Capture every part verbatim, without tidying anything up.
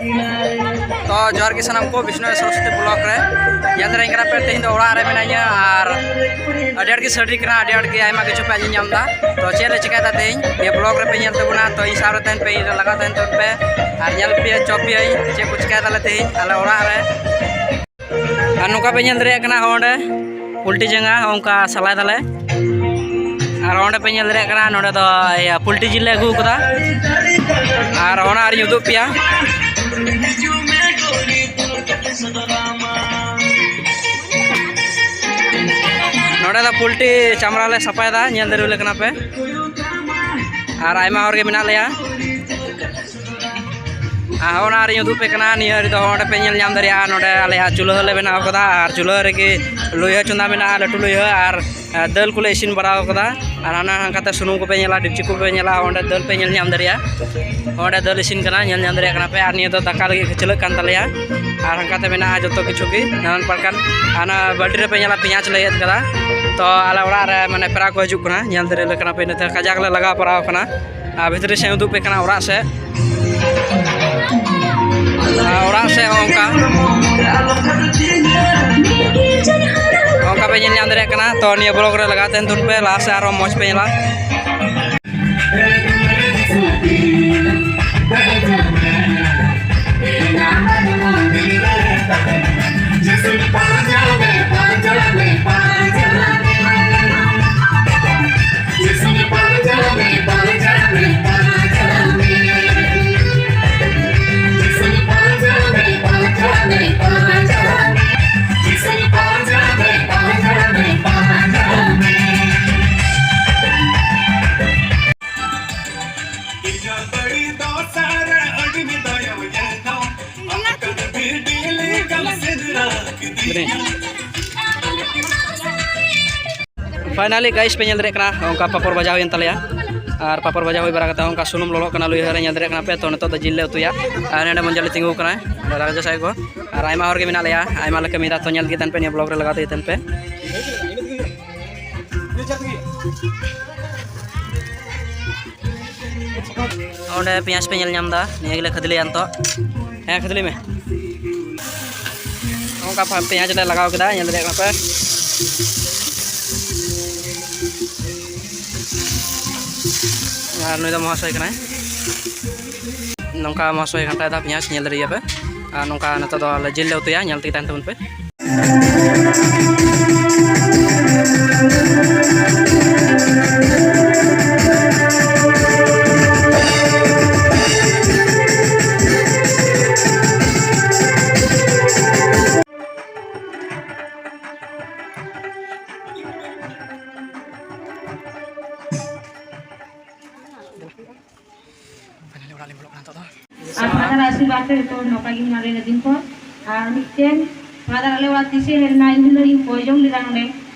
ᱛᱚ ᱡᱚᱦᱟᱨ ᱜᱮ ᱥᱟᱱᱟᱢ ᱠᱚ, ᱵᱤᱥᱱᱩ ᱥᱚᱨᱚᱥᱚᱛᱤ ᱵᱞᱚᱜ ᱨᱮ ᱧᱮᱞ ᱫᱟᱲᱮᱭᱟᱜ ᱠᱟᱱᱟ ᱯᱮ, ᱛᱮᱦᱮᱧ ᱫᱚ ᱚᱲᱟᱜ ᱨᱮ ᱢᱮᱱᱟᱹᱧᱟ ᱟᱨ ᱟᱹᱰᱤ ᱟᱸᱴ ᱜᱮ ᱥᱟᱰᱮ ᱠᱟᱱᱟ, ᱟᱹᱰᱤ ᱟᱸᱴ ᱜᱮ ᱟᱭᱢᱟ ᱠᱤᱪᱷᱩ ᱯᱮ ᱟᱸᱡᱚᱢ ᱧᱟᱢ ᱮᱫᱟ᱾ ᱛᱚ ᱪᱮᱫ ᱞᱮ ᱪᱤᱠᱟᱹᱭᱮᱫᱟ ᱛᱮᱦᱮᱧ ᱱᱤᱭᱟᱹ ᱵᱞᱚᱜ ᱨᱮᱯᱮ ᱧᱮᱞ ᱛᱟᱵᱚᱱᱟ᱾ ᱛᱚ ᱤᱧ ᱥᱟᱶ ᱨᱮ ᱛᱟᱦᱮᱱ ᱯᱮ, ᱤᱧ ᱨᱮ ᱞᱟᱜᱟᱣ ᱛᱟᱦᱮᱱ ᱛᱟᱵᱚᱱ ᱯᱮ ᱟᱨ ᱧᱮᱞ ᱯᱮ ᱪᱚ ᱯᱮᱭᱟᱹᱧ ᱪᱮᱫ ᱠᱚ ᱪᱤᱠᱟᱹᱭᱮᱫᱟ ᱞᱮ ᱛᱮᱦᱮᱧ ᱟᱞᱮ ᱚᱲᱟᱜ ᱨᱮ᱾ ᱟᱨ ᱱᱚᱝᱠᱟ ᱯᱮ ᱧᱮᱞ ᱫᱟᱲᱮᱭᱟᱜ ᱠᱟᱱᱟ ᱚᱸᱰᱮ ᱯᱳᱞᱴᱤ ᱡᱟᱸᱜᱟ ᱚᱱᱠᱟ ᱥᱟᱞᱟᱭ ᱫᱟᱞᱮ᱾ ᱟᱨ ᱚᱸᱰᱮ ᱯᱮ ᱧᱮᱞ ᱫᱟᱲᱮᱭᱟᱜ ᱠᱟᱱᱟ, ᱱᱚᱸᱰᱮ ᱫᱚ ᱤᱭᱟᱹ ᱯᱳᱞᱴᱤ ᱡᱤᱞ ᱞᱮ ᱟᱹᱜᱩ ᱠᱟᱫᱟ᱾ ᱟᱨ ᱚᱱᱟ ᱟᱨᱤᱧ ᱩᱫᱩᱜ ᱯᱮᱭᱟ᱾ ᱱᱚᱸᱰᱮ ᱫᱚ ᱯᱳᱞᱴᱤ ᱪᱟᱢᱲᱟ ᱞᱮ ᱥᱟᱯᱷᱟᱭᱮᱫᱟ, ᱧᱮᱞ ᱫᱟᱲᱮᱭᱟᱞᱮ ᱠᱟᱱᱟ ᱯᱮ᱾ ᱟᱨ ᱟᱭᱢᱟ ᱦᱚᱲ ᱜᱮ ᱢᱮᱱᱟᱜ ᱞᱮᱭᱟ᱾ ᱟᱨ ᱚᱱᱟ ᱨᱤᱧ ᱩᱫᱩᱜ ᱯᱮ ᱠᱟᱱᱟ, ᱱᱤᱭᱟᱹ ᱨᱮᱫᱚ ᱚᱸᱰᱮ ᱯᱮ ᱧᱮᱞ ᱧᱟᱢ ᱫᱟᱲᱮᱭᱟᱜᱼᱟ, ᱱᱚᱸᱰᱮ ᱟᱞᱮᱭᱟᱜ ᱪᱩᱞᱦᱟᱹ ᱞᱮ ᱵᱮᱱᱟᱣ ᱠᱟᱫᱟ᱾ ᱟᱨ ᱪᱩᱞᱦᱟᱹ ᱨᱮᱜᱮ ᱞᱩᱭᱦᱟᱹ ᱪᱚᱸᱫᱟ ᱢᱮᱱᱟᱜᱼᱟ, ᱞᱟᱹᱴᱩ ᱞᱩᱭᱦᱟᱹ, ᱟᱨ ᱫᱟᱹᱞ ᱠᱚᱞᱮ ᱤᱥᱤᱱ ᱵᱟᱲᱟ ᱠᱟᱫᱟ᱾ ᱟᱨ ᱦᱟᱱᱟ ᱦᱟᱱᱠᱟᱛᱮ ᱥᱩᱱᱩᱢ ᱠᱚᱯᱮ ᱧᱮᱞᱟ, ᱰᱮᱠᱪᱤ ᱠᱚᱯᱮ ᱧᱮᱞᱟ, ᱚᱸᱰᱮ ᱫᱟᱹᱞ ᱯᱮ ᱧᱮᱞ ᱧᱟᱢ ᱫᱟᱲᱮᱭᱟᱜᱼᱟ, ᱚᱸᱰᱮ ᱫᱟᱹᱞ ᱤᱥᱤᱱ ᱠᱟᱱᱟ, ᱧᱮᱞ ᱧᱟᱢ ᱫᱟᱲᱮᱭᱟᱜ ᱠᱟᱱᱟ ᱯᱮ᱾ ᱟᱨ ᱱᱤᱭᱟᱹ ᱫᱚ ᱫᱟᱠᱟ ᱞᱟᱹᱜᱤᱫ ᱠᱷᱟᱹᱪᱞᱟᱹᱜ ᱠᱟᱱ ᱛᱟᱞᱮᱭᱟ᱾ ᱟᱨ ᱦᱟᱱᱠᱟᱛᱮ ᱢᱮᱱᱟᱜᱼᱟ ᱡᱚᱛᱚ ᱠᱤᱪᱷᱩ ᱜᱮ ᱱᱟᱱᱟᱱ ᱯᱨᱚᱠᱟᱨ᱾ ᱦᱟᱱᱟ ᱵᱟᱹᱞᱴᱤ ᱨᱮᱯᱮ ᱧᱮᱞᱟ ᱯᱮᱸᱭᱟᱡᱽ ᱞᱮ ᱜᱮᱫ ᱠᱟᱫᱟ᱾ ᱛᱚ ᱟᱞᱮ ᱚᱲᱟᱜ ᱨᱮ ᱢᱟᱱᱮ ᱯᱮᱲᱟ ᱠᱚ ᱦᱤᱡᱩᱜ ᱠᱟᱱᱟ, ᱧᱮᱞ ᱫᱟᱲᱮᱭᱟᱞᱮ ᱠᱟᱱᱟ ᱯᱮ, ᱤᱱᱟᱹᱛᱮ ᱠᱟᱡᱟᱠ ᱞᱮ ᱞᱟᱜᱟᱣ ᱯᱟᱲᱟᱣ ᱠᱟᱱᱟ᱾ ᱟᱨ ᱵᱷᱤᱛᱨᱤ ᱥᱮᱫ ᱩᱫᱩᱜ ᱯᱮ ᱠᱟᱱᱟ ᱚᱲᱟᱜ ᱥᱮᱫ᱾ ᱟᱨ ᱚᱲᱟᱜ ᱥᱮᱫ ᱦᱚᱸ ᱚᱱᱠᱟ, ᱚᱱᱠᱟ ᱯᱮ ᱧᱮᱞ ᱧᱟᱢ ᱫᱟᱲᱮᱭᱟᱜ ᱠᱟᱱᱟ᱾ ᱛᱚ ᱱᱤᱭᱟᱹ ᱵᱞᱚᱜ ᱨᱮ ᱞᱟᱜᱟᱣ ᱛᱟᱦᱮᱱ ᱛᱟᱵᱚᱱ ᱯᱮ, ᱞᱟᱦᱟ ᱥᱮᱫ ᱟᱨᱦᱚᱸ ᱢᱚᱡᱽ ᱯᱮ ᱧᱮᱞᱟ᱾ Finally guys, ᱯᱮ ᱧᱮᱞ ᱫᱟᱲᱮᱭᱟᱜ ᱠᱟᱱᱟ, ᱚᱱᱠᱟ ᱯᱟᱯᱚᱲ ᱵᱷᱟᱡᱟ ᱦᱩᱭᱮᱱ ᱛᱟᱞᱮᱭᱟ᱾ ᱟᱨ ᱯᱟᱯᱚᱲ ᱵᱷᱟᱡᱟ ᱦᱩᱭ ᱵᱟᱲᱟ ᱠᱟᱛᱮ, ᱚᱱᱠᱟ ᱥᱩᱱᱩᱢ ᱞᱚᱞᱚᱜ ᱠᱟᱱᱟ ᱞᱩᱭᱦᱟᱹ ᱨᱮ, ᱧᱮᱞ ᱫᱟᱲᱮᱭᱟᱜ ᱠᱟᱱᱟ ᱯᱮ᱾ ᱛᱚ ᱱᱤᱛᱚᱜ ᱫᱚ ᱡᱤᱞ ᱞᱮ ᱩᱛᱩᱭᱟ᱾ ᱟᱨ ᱱᱚᱰᱮ ᱢᱚᱧᱡᱚᱞᱤ ᱛᱤᱸᱜᱩ ᱠᱟᱱᱟᱭ, ᱱᱚᱰᱮ ᱨᱟᱡᱟ ᱥᱟᱦᱮᱵ ᱠᱚ, ᱟᱨ ᱟᱭᱢᱟ ᱦᱚᱲ ᱜᱮ ᱢᱮᱱᱟᱜ ᱞᱮᱭᱟ, ᱟᱭᱢᱟ ᱞᱮᱠᱟ ᱢᱤᱫ ᱫᱷᱟᱣ᱾ ᱛᱚ ᱧᱮᱞ ᱤᱫᱤ ᱛᱟᱦᱮᱱ ᱯᱮ, ᱱᱤᱭᱟᱹ ᱵᱞᱚᱜ ᱨᱮ ᱞᱟᱜᱟᱣ ᱤᱫᱤ ᱛᱟᱦᱮᱱ ᱯᱮ᱾ ᱚᱸᱰᱮ ᱯᱮᱸᱭᱟᱡᱽ ᱯᱮ ᱧᱮᱞ ᱧᱟᱢ ᱮᱫᱟ, ᱱᱤᱭᱟᱹ ᱜᱮᱞᱮ ᱠᱷᱟᱫᱽᱞᱮᱭᱟ ᱱᱤᱛᱚᱜ᱾ ᱦᱮᱸ, ᱠᱷᱟᱹᱫᱽᱞᱤ ᱢᱮ᱾ ᱱᱚᱝᱠᱟ ᱯᱮᱸᱭᱟᱡᱽ ᱞᱮ ᱞᱟᱜᱟᱣ ᱠᱮᱫᱟ, ᱧᱮᱞ ᱫᱟᱲᱮᱭᱟᱜ ᱠᱟᱱᱟ ᱯᱮ᱾ ᱟᱨ ᱱᱩᱭ ᱫᱚ ᱢᱚᱦᱟᱥᱚᱭ ᱠᱟᱱᱟᱭ᱾ ᱱᱚᱝᱠᱟ ᱢᱚᱦᱟᱥᱚᱭ ᱜᱷᱟᱱᱴᱟᱭᱮᱫᱟ ᱯᱮᱸᱭᱟᱡᱽ, ᱧᱮᱞ ᱫᱟᱲᱮᱭᱟᱜ ᱯᱮ᱾ ᱟᱨ ᱱᱚᱝᱠᱟ ᱱᱤᱛᱚᱜ ᱫᱚ ᱟᱞᱮ ᱡᱤᱞ ᱞᱮ ᱩᱛᱩᱭᱟ, ᱧᱮᱞ ᱛᱮᱜᱮ ᱛᱟᱦᱮᱱ ᱛᱟᱵᱚᱱ ᱯᱮ᱾ Finally ᱚᱲᱟᱜ ᱞᱤᱧ ᱵᱚᱞᱚᱜ ᱠᱟᱱᱟ ᱱᱤᱛᱚᱜ ᱫᱚ᱾ ᱟᱨ ᱯᱷᱟᱫᱟᱨ ᱟᱥᱤᱨᱵᱟᱫᱽ ᱛᱮ ᱡᱚᱛᱚ ᱦᱚᱲ ᱱᱟᱯᱟᱭ ᱜᱮ ᱢᱮᱱᱟᱜ ᱞᱮᱭᱟ ᱫᱤᱱ ᱠᱷᱚᱱ᱾ ᱟᱨ ᱢᱤᱫᱴᱮᱱ ᱯᱷᱟᱫᱟᱨ ᱟᱞᱮ ᱚᱲᱟᱜ ᱛᱤᱥᱮ ᱦᱮᱡ ᱞᱮᱱᱟ, ᱤᱧ ᱦᱤᱞᱳᱜ ᱤᱧ ᱠᱚᱭ ᱡᱚᱝ ᱞᱮᱫᱟ ᱱᱚᱰᱮ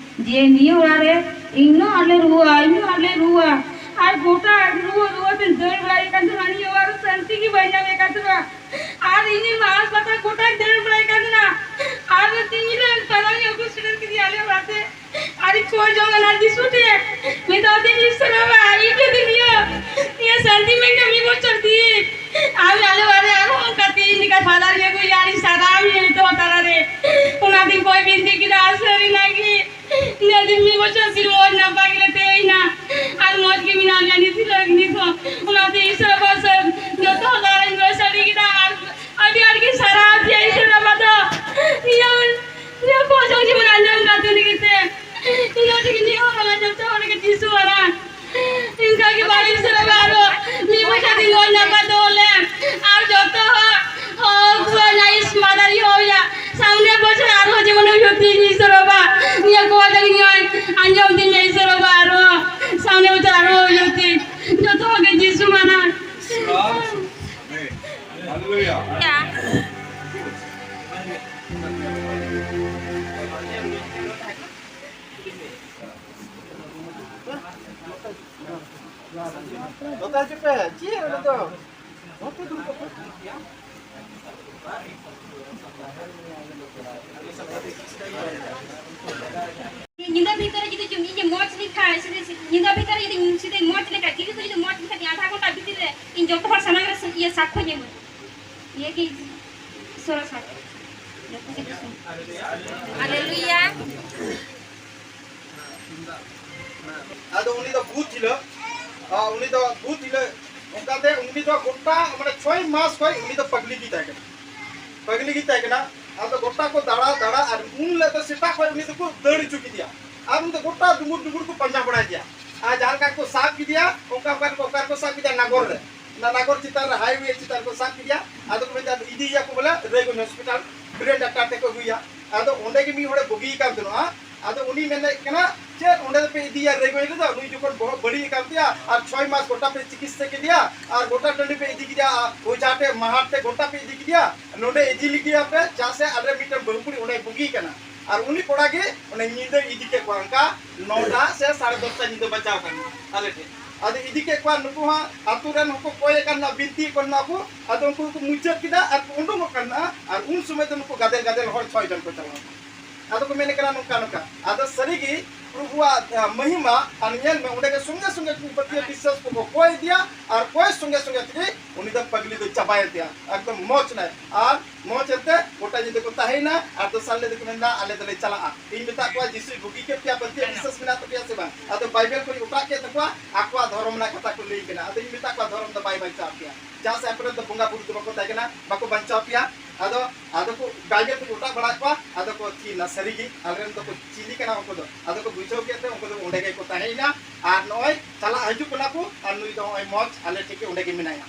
ᱡᱮ ᱱᱤᱭᱟᱹ ᱚᱲᱟᱜ ᱨᱮ ᱤᱧ ᱦᱚᱸ ᱟᱞᱮ ᱨᱩᱣᱟᱹᱜᱼᱟ, ᱤᱧ ᱦᱚᱸ ᱟᱞᱮ ᱨᱩᱣᱟᱹᱜᱼᱟ᱾ ᱟᱨ ᱜᱚᱴᱟ ᱨᱩᱣᱟᱹ ᱨᱩᱣᱟᱹ ᱛᱮ ᱫᱟᱹᱲ ᱵᱟᱲᱟᱭᱮᱫ ᱠᱟᱱ ᱛᱟᱦᱮᱱᱟ, ᱱᱤᱭᱟᱹ ᱚᱲᱟᱜ ᱨᱮ ᱥᱟᱱᱛᱤ ᱜᱮ ᱵᱟᱹᱧ ᱧᱟᱢᱮᱫ ᱠᱟᱱ ᱛᱟᱦᱮᱱᱟ᱾ ᱟᱨ ᱤᱧ ᱢᱟ ᱦᱟᱥᱯᱟᱛᱟᱞ ᱜᱚᱴᱟᱧ ᱫᱟᱹᱲ ᱵᱟᱲᱟᱭᱮᱫ ᱠᱟᱱ ᱛᱟᱦᱮᱱᱟ᱾ ᱟᱨ ᱛᱤᱧ ᱨᱮᱱ ᱯᱷᱟᱫᱟᱨ ᱤᱧ ᱟᱹᱜᱩ ᱥᱮᱴᱮᱨ ᱠᱮᱫᱮᱭᱟ ᱟᱞᱮ ᱚᱲᱟᱜ ᱛᱮ᱾ ᱟᱨ ᱤᱧ ᱠᱚᱭ ᱡᱚᱝ ᱠᱟᱱᱟ ᱡᱤᱥᱩ ᱴᱷᱮᱱ, ᱢᱮᱛᱟ ᱫᱤᱧ, ᱤᱥ ᱵᱟᱵᱟ, ᱤᱧ ᱡᱩᱫᱤ ᱱᱤᱭᱟᱹ, ᱱᱤᱭᱟᱹ ᱥᱟᱹᱨᱫᱤ ᱢᱮᱱ ᱠᱟᱜ ᱢᱤᱫ ᱵᱚᱪᱷᱚᱨ ᱫᱤᱱ, ᱟᱢ ᱟᱞᱮ ᱚᱲᱟᱜ ᱨᱮ ᱟᱨᱦᱚᱸ ᱚᱱᱠᱟ ᱛᱤᱦᱤᱧ ᱞᱮᱠᱟ ᱯᱷᱟᱫᱟᱨ ᱤᱭᱟᱹ ᱠᱚ ᱟᱨ ᱤᱧ ᱥᱟᱨᱦᱟᱣ ᱢᱮᱭᱟ ᱱᱤᱛᱚᱜ ᱛᱟᱞᱟ ᱨᱮ᱾ ᱚᱱᱟ ᱫᱤᱱ ᱠᱚᱭ ᱵᱤᱱᱛᱤ ᱠᱮᱫᱟ, ᱥᱟᱹᱨᱤᱱᱟᱜ ᱜᱮ ᱱᱤᱭᱟᱹ ᱫᱤᱱ ᱢᱤᱫ ᱵᱚᱪᱷᱚᱨ ᱫᱤᱱ ᱢᱚᱡᱽ ᱱᱟᱯᱟᱭ ᱜᱮᱞᱮ ᱛᱟᱦᱮᱸᱭᱮᱱᱟ᱾ ᱟᱨ ᱢᱚᱡᱽ ᱜᱮ ᱢᱮᱱᱟᱜ ᱞᱮᱭᱟ ᱱᱤᱛ ᱦᱤᱞᱳᱜ ᱱᱤᱛ ᱦᱚᱸ᱾ ᱚᱱᱟᱛᱮ ᱤᱥ ᱵᱟᱵᱟ ᱥᱟᱨ ᱡᱚᱛᱚ ᱦᱚᱲ ᱛᱟᱞᱟ ᱨᱮᱧ ᱠᱚᱭ ᱥᱟᱹᱨᱤ ᱠᱮᱫᱟ᱾ ᱟᱨ ᱟᱹᱰᱤ ᱟᱸᱴ ᱜᱮ ᱥᱟᱨᱦᱟᱣ ᱯᱮᱭᱟ ᱤᱥ ᱵᱟᱵᱟ ᱫᱚ᱾ ᱱᱤᱭᱟᱹ ᱱᱤᱭᱟᱹ ᱠᱚ ᱡᱚᱢ ᱡᱮᱢᱚᱱ ᱟᱸᱡᱚᱢ ᱠᱟᱛᱮ ᱞᱟᱹᱜᱤᱫ ᱛᱮ ᱤᱧ ᱫᱚ ᱴᱷᱤᱠ ᱱᱤᱭᱟᱹ ᱦᱚᱸ ᱡᱚᱛᱚ ᱦᱚᱲ ᱜᱮ ᱡᱤᱥᱩ ᱟᱨᱟᱜ᱾ ᱤᱱᱠᱟ ᱜᱮ ᱵᱟᱲᱮ ᱥᱮᱨᱮ ᱵᱟᱨᱚ ᱢᱤᱫ ᱵᱚᱪᱷᱚᱨ ᱫᱤᱱ ᱦᱚᱸ ᱱᱟᱯᱟᱭ ᱫᱚᱦᱚ ᱞᱮᱢ᱾ ᱟᱨ ᱡᱚᱛᱚ ᱦᱚᱲ ᱦᱚᱸ ᱠᱚ ᱱᱟᱭᱤᱥ ᱢᱟᱫᱟᱨ ᱦᱚᱸᱭᱟ᱾ ᱥᱟᱢᱱᱮ ᱵᱚᱪᱷᱚᱨ ᱟᱨᱦᱚᱸ ᱡᱮᱢᱚᱱ ᱦᱩᱭᱩᱜ ᱛᱤᱧ ᱤᱥ ᱵᱟᱵᱟ᱾ ᱱᱤᱭᱟᱹ ᱠᱚ ᱡᱟᱹᱱᱤᱡ ᱟᱸᱡᱚᱢ ᱛᱤᱧ ᱤᱥ ᱵᱟᱵᱟ ᱟᱨᱦᱚᱸ ᱥᱟᱢᱱᱮ ᱵᱚᱪᱷᱚᱨ ᱟᱨᱦᱚᱸ ᱦᱩᱭᱩᱜ ᱛᱤᱧ᱾ ᱡᱚᱛᱚ ᱦᱚᱲ ᱜᱮ ᱡᱤᱥᱩ ᱢᱟᱱᱟ᱾ ᱱᱚᱛᱮ ᱦᱤᱡᱩᱜ ᱯᱮ᱾ ᱪᱮᱫ ᱚᱸᱰᱮ ᱫᱚ? ᱱᱚᱛᱮ ᱫᱩᱲᱩᱵ ᱠᱚᱜ ᱯᱮ᱾ ᱧᱤᱫᱟᱹ ᱵᱷᱤᱛᱟᱹᱨ ᱨᱮ ᱡᱩᱫᱤ ᱤᱧ ᱢᱚᱡᱽ ᱞᱮᱠᱷᱟᱡ, ᱥᱮ ᱧᱤᱫᱟᱹ ᱵᱷᱤᱛᱟᱹᱨ ᱨᱮ ᱡᱩᱫᱤ ᱤᱧ ᱥᱤᱫᱷᱟᱹᱧ ᱢᱚᱡᱽ ᱞᱮᱠᱷᱟᱡ, ᱡᱤᱣᱤ ᱠᱚ ᱡᱩᱫᱤ ᱢᱚᱡᱽ ᱞᱮᱠᱷᱟᱡ, ᱤᱧ ᱟᱫᱷᱟ ᱜᱷᱚᱱᱴᱟ ᱵᱷᱤᱛᱤᱨ ᱨᱮ ᱤᱧ ᱡᱚᱛᱚ ᱦᱚᱲ ᱥᱟᱢᱟᱝ ᱨᱮ ᱤᱭᱟᱹ ᱥᱟᱠᱷᱭᱚᱧ ᱮᱢᱟ᱾ ᱤᱭᱟᱹ ᱦᱟᱞᱮᱞᱩᱭᱟ᱾ ᱟᱫᱚ ᱩᱱᱤ ᱫᱚ ᱵᱩᱫ ᱦᱤᱞᱳᱜ, ᱟ, ᱩᱱᱤ ᱫᱚ ᱵᱩᱫ ᱦᱤᱞᱳᱜ ᱚᱱᱠᱟᱛᱮ ᱩᱱᱤ ᱫᱚ ᱜᱚᱴᱟ, ᱢᱟᱱᱮ, ᱪᱷᱚᱭ ᱢᱟᱥ ᱠᱷᱚᱱ ᱩᱱᱤ ᱫᱚ ᱯᱟᱜᱽᱞᱤ ᱜᱮ ᱛᱟᱦᱮᱸ ᱠᱟᱱᱟ᱾ ᱯᱟᱜᱽᱞᱤ ᱜᱮ ᱛᱟᱦᱮᱸ ᱠᱟᱱᱟ᱾ ᱟᱫᱚ ᱜᱚᱴᱟ ᱠᱚ ᱫᱟᱬᱟ ᱫᱟᱬᱟ, ᱟᱨ ᱩᱱ ᱦᱤᱞᱳᱜ ᱫᱚ ᱥᱮᱛᱟᱜ ᱠᱷᱚᱱ ᱩᱱᱤ ᱫᱚᱠᱚ ᱫᱟᱹᱲ ᱦᱚᱪᱚ ᱠᱮᱫᱮᱭᱟ᱾ ᱟᱨ ᱩᱱᱤ ᱫᱚ ᱜᱚᱴᱟ ᱰᱩᱢᱩᱨ ᱰᱩᱢᱩᱨ ᱠᱚ ᱯᱟᱸᱡᱟ ᱵᱟᱲᱟᱭᱮᱫᱮᱭᱟ᱾ ᱟᱨ ᱡᱟᱦᱟᱸ ᱞᱮᱠᱟ ᱠᱚ ᱥᱟᱵ ᱠᱮᱫᱮᱭᱟ, ᱚᱱᱠᱟ ᱚᱱᱠᱟ ᱠᱚ, ᱚᱠᱟ ᱨᱮᱠᱚ ᱥᱟᱵ ᱠᱮᱫᱮᱭᱟ? ᱱᱟᱜᱚᱨ ᱨᱮ᱾ ᱚᱱᱟ ᱱᱟᱜᱚᱨ ᱪᱮᱛᱟᱱ ᱨᱮ, ᱦᱟᱭᱣᱮ ᱪᱮᱛᱟᱱ ᱨᱮᱠᱚ ᱥᱟᱵ ᱠᱮᱫᱮᱭᱟ᱾ ᱟᱫᱚ ᱠᱚ ᱢᱮᱱᱫᱟ, ᱤᱫᱤᱭᱮᱭᱟ ᱠᱚ ᱵᱚᱞᱮ ᱨᱟᱭᱜᱚᱸᱡᱽ ᱦᱚᱥᱯᱤᱴᱟᱞ, ᱵᱨᱮᱱ ᱰᱟᱠᱛᱟᱨ ᱴᱷᱮᱱ ᱠᱚ ᱟᱹᱜᱩᱭᱮᱭᱟ᱾ ᱟᱫᱚ ᱚᱸᱰᱮ ᱜᱮ ᱢᱤᱫ ᱦᱚᱲᱮ ᱵᱩᱜᱤ ᱟᱠᱟᱱ ᱛᱟᱦᱮᱱᱟ᱾ ᱟᱫᱚ ᱩᱱᱤ ᱢᱮᱱᱮᱫ ᱠᱟᱱᱟ, "ᱪᱮᱫ ᱚᱸᱰᱮ ᱫᱚᱯᱮ ᱤᱫᱤᱭᱟ ᱨᱟᱭᱜᱚᱸᱡᱽ ᱨᱮᱫᱚ? ᱱᱩᱭ ᱡᱚᱠᱷᱚᱱ ᱵᱚᱦᱚᱜ ᱵᱟᱹᱲᱤᱡ ᱟᱠᱟᱱ ᱛᱟᱭᱟ, ᱟᱨ ᱪᱷᱚᱭ ᱢᱟᱥ ᱜᱚᱴᱟ ᱯᱮ ᱪᱤᱠᱤᱛᱥᱟ ᱠᱮᱫᱮᱭᱟ, ᱟᱨ ᱜᱚᱴᱟ ᱴᱟᱺᱰᱤ ᱯᱮ ᱤᱫᱤ ᱠᱮᱫᱮᱭᱟ, ᱟᱨ ᱚᱡᱷᱟ ᱴᱷᱮᱡ, ᱢᱟᱦᱟᱨ ᱴᱷᱮᱡ ᱜᱚᱴᱟ ᱯᱮ ᱤᱫᱤ ᱠᱮᱫᱮᱭᱟ, ᱱᱚᱸᱰᱮ ᱤᱫᱤ ᱞᱟᱹᱜᱤᱫ ᱟᱯᱮ, ᱪᱮᱫᱟᱜ ᱥᱮ ᱟᱞᱮ ᱢᱤᱫᱴᱮᱱ ᱵᱟᱹᱦᱩ ᱠᱩᱲᱤ ᱚᱸᱰᱮ ᱵᱩᱜᱤ ᱠᱟᱱᱟ?" ᱟᱨ ᱩᱱᱤ ᱠᱚᱲᱟ ᱜᱮ ᱚᱱᱮ ᱧᱤᱫᱟᱹ ᱤᱫᱤ ᱠᱮᱫ ᱠᱚᱣᱟ, ᱚᱱᱠᱟ ᱱᱚᱴᱟ ᱥᱮ ᱥᱟᱲᱮ ᱫᱚᱥᱴᱟ ᱧᱤᱫᱟᱹ ᱵᱟᱡᱟᱣ ᱠᱟᱱᱟ ᱟᱞᱮ ᱴᱷᱮᱱ᱾ ᱟᱫᱚ ᱤᱫᱤ ᱠᱮᱫ ᱠᱚᱣᱟ, ᱱᱩᱠᱩ ᱦᱚᱸ ᱟᱛᱳ ᱨᱮᱱ ᱦᱚᱸᱠᱚ ᱠᱚᱭᱮ ᱠᱟᱱᱟ, ᱵᱤᱱᱛᱤ ᱠᱚ ᱱᱚᱣᱟ ᱠᱚ᱾ ᱟᱫᱚ ᱩᱱᱠᱩ ᱠᱚ ᱢᱩᱪᱟᱹᱫ ᱠᱮᱫᱟ ᱟᱨ ᱠᱚ ᱩᱰᱩᱝᱚᱜ ᱠᱟᱱᱟ᱾ ᱟᱨ ᱩᱱ ᱥᱚᱢᱚᱭ ᱫᱚ ᱱᱩᱠᱩ ᱜᱟᱫᱮᱞ ᱜᱟᱫᱮᱞ ᱦᱚᱲ ᱪᱷᱚᱭ ᱡᱚᱱ ᱠᱚ ᱪᱟᱞᱟᱣ ᱠᱟᱱᱟ᱾ ᱟᱫᱚ ᱠᱚ ᱢᱮᱱᱮᱫ ᱠᱟᱱᱟ ᱱᱚᱝᱠᱟ ᱱᱚᱝᱠᱟ᱾ ᱟᱫᱚ ᱥᱟᱹᱨᱤᱜᱮ ᱯᱨᱚᱵᱷᱩᱣᱟᱜ, ᱟ, ᱢᱚᱦᱤᱢᱟ, ᱟᱨ ᱧᱮᱞ ᱢᱮ, ᱚᱸᱰᱮ ᱜᱮ ᱥᱚᱸᱜᱮ ᱥᱚᱸᱜᱮ ᱠᱚ ᱯᱟᱹᱛᱭᱟᱹᱣ ᱵᱤᱥᱥᱟᱹᱥ ᱠᱚᱠᱚ ᱠᱚᱭ ᱤᱫᱤᱭᱟ, ᱟᱨ ᱠᱚᱭ ᱥᱚᱸᱜᱮ ᱥᱚᱸᱜᱮ ᱛᱮᱜᱮ ᱩᱱᱤ ᱫᱚ ᱯᱟᱜᱽᱞᱤ ᱫᱚ ᱪᱟᱵᱟᱭᱮᱱ ᱛᱟᱭᱟ, ᱮᱠᱫᱚᱢ ᱢᱚᱡᱽ ᱮᱱᱟᱭ᱾ ᱟᱨ ᱢᱚᱡᱽ ᱮᱱᱛᱮ ᱜᱚᱴᱟ ᱧᱤᱫᱟᱹ ᱠᱚ ᱛᱟᱦᱮᱸᱭᱮᱱᱟ, ᱟᱨ ᱫᱚᱥᱟᱨ ᱦᱤᱞᱳᱜ ᱫᱚᱠᱚ ᱢᱮᱱᱫᱟ, "ᱟᱞᱮ ᱫᱚᱞᱮ ᱪᱟᱞᱟᱜᱼᱟ᱾" ᱤᱧ ᱢᱮᱛᱟᱜ ᱠᱚᱣᱟ, "ᱡᱤᱥᱩᱭ ᱵᱩᱜᱤ ᱠᱮᱫ ᱯᱮᱭᱟ, ᱯᱟᱹᱛᱭᱟᱹᱣ ᱵᱤᱥᱥᱟᱹᱥ ᱢᱮᱱᱟᱜ ᱛᱟᱯᱮᱭᱟ ᱥᱮ ᱵᱟᱝ?" ᱟᱫᱚ ᱵᱟᱭᱵᱮᱞ ᱠᱚᱧ ᱚᱴᱟᱜ ᱠᱮᱫ ᱛᱟᱠᱚᱣᱟ, ᱟᱠᱚᱣᱟᱜ ᱫᱷᱚᱨᱚᱢ ᱨᱮᱱᱟᱜ ᱠᱟᱛᱷᱟ ᱠᱚ ᱞᱟᱹᱭ ᱠᱟᱱᱟ᱾ ᱟᱫᱚᱧ ᱢᱮᱛᱟᱜ ᱠᱚᱣᱟ, "ᱫᱷᱚᱨᱚᱢ ᱫᱚ ᱵᱟᱭ ᱵᱟᱧᱪᱟᱣ ᱯᱮᱭᱟ, ᱪᱮᱫᱟᱜ ᱥᱮ ᱟᱯᱮ ᱨᱮᱱ ᱫᱚ ᱵᱚᱸᱜᱟ ᱵᱩᱨᱩ ᱫᱚ ᱵᱟᱠᱚ ᱛᱟᱦᱮᱸ ᱠᱟᱱᱟ, ᱵᱟᱠᱚ ᱵᱟᱧᱪᱟᱣ ᱯᱮᱭᱟ᱾" ᱟᱫᱚ, ᱟᱫᱚ ᱠᱚ ᱵᱟᱭᱵᱮᱞ ᱠᱚᱧ ᱚᱴᱟᱜ ᱵᱟᱲᱟᱣᱟᱫ ᱠᱚᱣᱟ, ᱟᱫᱚ ᱠᱚ ᱛᱷᱤᱨ ᱮᱱᱟ, ᱥᱟᱹᱨᱤᱜᱮ ᱟᱞᱮᱨᱮᱱ ᱫᱚᱠᱚ ᱪᱤᱞᱤ ᱠᱟᱱᱟ ᱩᱱᱠᱩ ᱫᱚ? ᱟᱫᱚ ᱠᱚ ᱵᱩᱡᱷᱟᱹᱣ ᱠᱮᱫ ᱛᱮ ᱩᱱᱠᱩ ᱫᱚ ᱚᱸᱰᱮ ᱜᱮᱠᱚ ᱛᱟᱦᱮᱸᱭᱮᱱᱟ᱾ ᱟᱨ ᱱᱚᱜᱼᱚᱭ ᱪᱟᱞᱟᱜ ᱦᱤᱡᱩᱜ ᱠᱟᱱᱟ ᱠᱚ, ᱟᱨ ᱱᱩᱭ ᱫᱚ ᱱᱚᱜᱼᱚᱭ ᱢᱚᱡᱽ ᱟᱞᱮ ᱴᱷᱮᱱ ᱜᱮ ᱚᱸᱰᱮ ᱜᱮ ᱢᱮᱱᱟᱭᱟ᱾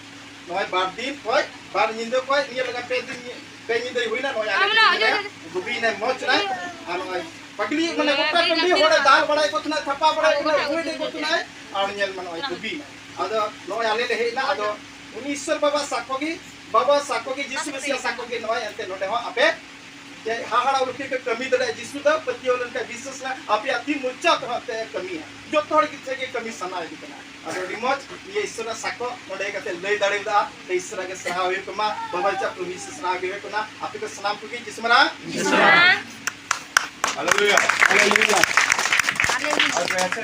ᱱᱚᱜᱼᱚᱭ ᱵᱟᱨ ᱫᱤᱱ ᱠᱷᱚᱡ, ᱵᱟᱨ ᱧᱤᱫᱟᱹ ᱠᱷᱚᱡ, ᱱᱤᱭᱟᱹ ᱞᱟᱜᱟ ᱯᱮ ᱫᱤᱱ, ᱯᱮ ᱧᱤᱫᱟᱹ ᱦᱩᱭᱱᱟ, ᱱᱚᱜᱼᱚᱭ ᱟᱞᱮ ᱴᱷᱮᱱ ᱜᱮ ᱢᱮᱱᱟᱭᱟ᱾ ᱵᱩᱜᱤᱭᱮᱱᱟᱭ, ᱢᱚᱡᱽ ᱮᱱᱟᱭ᱾ ᱟᱨ ᱱᱚᱜᱼᱚᱭ ᱯᱟᱜᱽᱞᱤ, ᱢᱟᱱᱮ, ᱜᱚᱴᱟ ᱴᱟᱺᱰᱤ ᱦᱚᱲᱮ ᱫᱟᱞ ᱵᱟᱲᱟᱭ ᱠᱚ ᱛᱟᱦᱮᱱᱟ, ᱛᱷᱟᱯᱟ ᱵᱟᱲᱟᱭ ᱠᱚ ᱛᱟᱦᱮᱱᱟ, ᱦᱩᱭ ᱫᱮ ᱠᱚ ᱛᱟᱦᱮᱱᱟ᱾ ᱟᱨ ᱧᱮᱞ ᱢᱮ, ᱱᱚᱜᱼᱚᱭ ᱵᱩᱜᱤᱭᱮᱱᱟᱭ᱾ ᱟᱫᱚ ᱱᱚᱜᱼᱚᱭ ᱟᱞᱮ ᱞᱮ ᱦᱮᱡ ᱮᱱᱟ, ᱟᱫᱚ ᱩᱱᱤ ᱤᱥᱥᱚᱨ ᱵᱟᱵᱟ ᱥᱟᱠᱷᱚ ᱜᱮ, ᱵᱟᱵᱟ ᱥᱟᱠᱷᱚ ᱜᱮ, ᱡᱤᱥᱩ ᱢᱮᱥᱤᱭᱟ ᱥᱟᱠᱷᱚ ᱜᱮ, ᱱᱚᱜᱼᱚᱭ ᱮᱱᱛᱮ ᱱᱚᱰᱮ ᱦᱚᱸ ᱟᱯᱮ ᱡᱮ ᱦᱟᱦᱟᱲᱟ ᱞᱮᱠᱟ ᱯᱮ ᱠᱟᱹᱢᱤ ᱫᱟᱲᱮᱭᱟᱜᱼᱟ᱾ ᱡᱤᱥᱩ ᱫᱚ ᱯᱟᱹᱛᱭᱟᱹᱣ ᱞᱮᱱᱠᱷᱟᱱ, ᱵᱤᱥᱥᱟᱹᱥ ᱞᱮᱱᱠᱷᱟᱱ ᱟᱯᱮᱭᱟᱜ ᱛᱤ ᱢᱩᱪᱟᱹᱫ ᱦᱚᱸ ᱮᱱᱛᱮ ᱠᱟᱹᱢᱤᱭᱟ᱾ ᱡᱚᱛᱚ ᱦᱚᱲ ᱜᱮ ᱴᱷᱮᱱ ᱜᱮ ᱠᱟᱹᱢᱤ ᱥᱟᱱᱟ ᱤᱫᱤ ᱠᱟᱱᱟ᱾ ᱟᱫᱚ ᱟᱹᱰᱤ ᱢᱚᱡᱽ ᱤᱭᱟᱹ ᱤᱥᱥᱚᱨᱟᱜ ᱥᱟᱠᱷᱚ ᱱᱚᱰᱮ ᱦᱮᱡ ᱠᱟᱛᱮ ᱞᱟᱹᱭ ᱫᱟᱲᱮᱭᱟᱫᱟ᱾ ᱛᱚ ᱤᱥᱥᱚᱨᱟᱜ ᱜᱮ ᱥᱟᱨᱦᱟᱣ ᱦᱩᱭᱩᱜ ᱛᱟᱢᱟ, ᱵᱟᱵᱟ ᱪᱟᱯ ᱯᱨᱚᱵᱷᱩ ᱤᱥᱥᱚᱨ ᱥᱟᱨᱦᱟᱣ ᱜᱮ ᱦᱩᱭᱩᱜ ᱠᱟᱱᱟ᱾ ᱟᱯᱮ ᱠᱚ ᱥᱟᱱᱟᱢ ᱠᱚᱜᱮ ᱡᱤᱥᱩ ᱢᱟᱨᱟᱝ᱾ ᱦᱟᱞᱮᱞᱩᱭᱟ᱾ ᱦᱟᱞᱮᱞᱩᱭᱟ᱾ ᱟᱨ ᱯᱮ ᱦᱟᱛᱮ᱾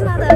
ᱚᱱᱟ ᱫᱚ